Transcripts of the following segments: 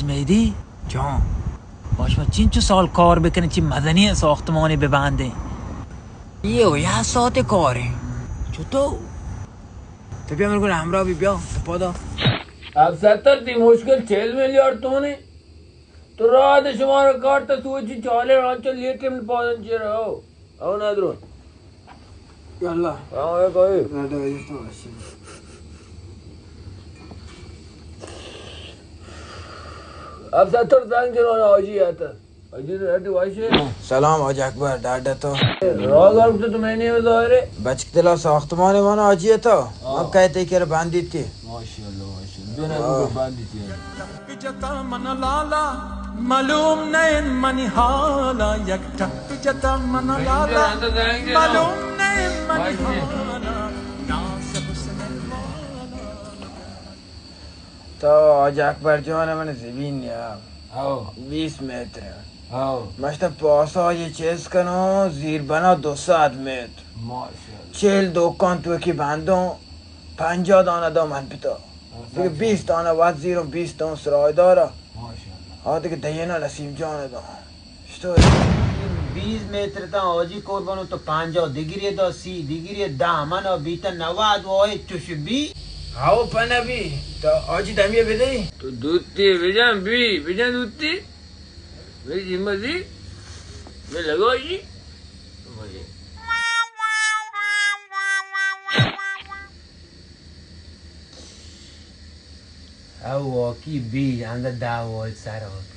میدی جان، باش ما چنچو سال کار بکنیں، چی مزنی ساختمانی ببندیں؟ یہ و یا ساعت کاریں. چطور؟ تو بیا من گون همراه بی، بیا تو پادا. اب ستر تی مشکل چهل میلیارد تونه. تو راه ده شما رو کارت سوچی چاله رانچو لیٹم پادن چه رو. او ندرون. یاالله. سلام علیکم. اب ستر زنگ جنون حاجی آتا. حاجی تو رد واشے. سلام حاج اکبر، ڈاڈا تو؟ راز آرکتو تو میں نہیں ظاہرے. بچک دلا ساختمان من حاجی تو. من کہتے کہ بندی تی. ماشاءاللہ، ماشاءاللہ. دو نمبر بندی تی. ٹپ جتا من لالا، معلوم نہیں منی حالا، یک ٹپ جتا من لالا، معلوم نہیں منی حالا، ناز حسن والا. تو حاج اکبر جان، من زمین یا. ہاؤ. بیست متر. ہاؤ. مشت پاسا یہ چیز کنو، زیر بنا دو سد متر. ماشاءاللہ. چهل دکان تو کی بندوں، پنجاه دانه دو من پتا. دیگه بیست دانه وقت زیروں، بیست دانه سرای دارا. ماشاءاللہ. ها دیگه دینا نسیم جان دو. چطور؟ بیست متر تا حاجی قربانو تو پنجاه دگری دا، سی دگری دا، من بیتا نود و چوش بی. هاو پنه بی، تا حاجی دمیه بدهی. تو دوتی بجن بی، بجن دوتی. میری ذمہ دی، میں لگائی. او واکی بی، انگا دا وای سر آت.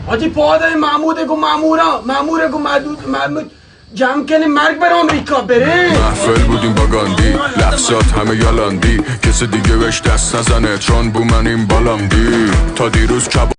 حاجی پاد ء محمود ء گوں مامورا، مامور ء گوں محدود، محمود جنگ کنی مرگ بر امریکا برے. محفل بودیم با گاندی، لحظات همه یالان بی، کس دیگه بهش دست نزنه، چون بو منیم بالام بی. تا دیروز کباب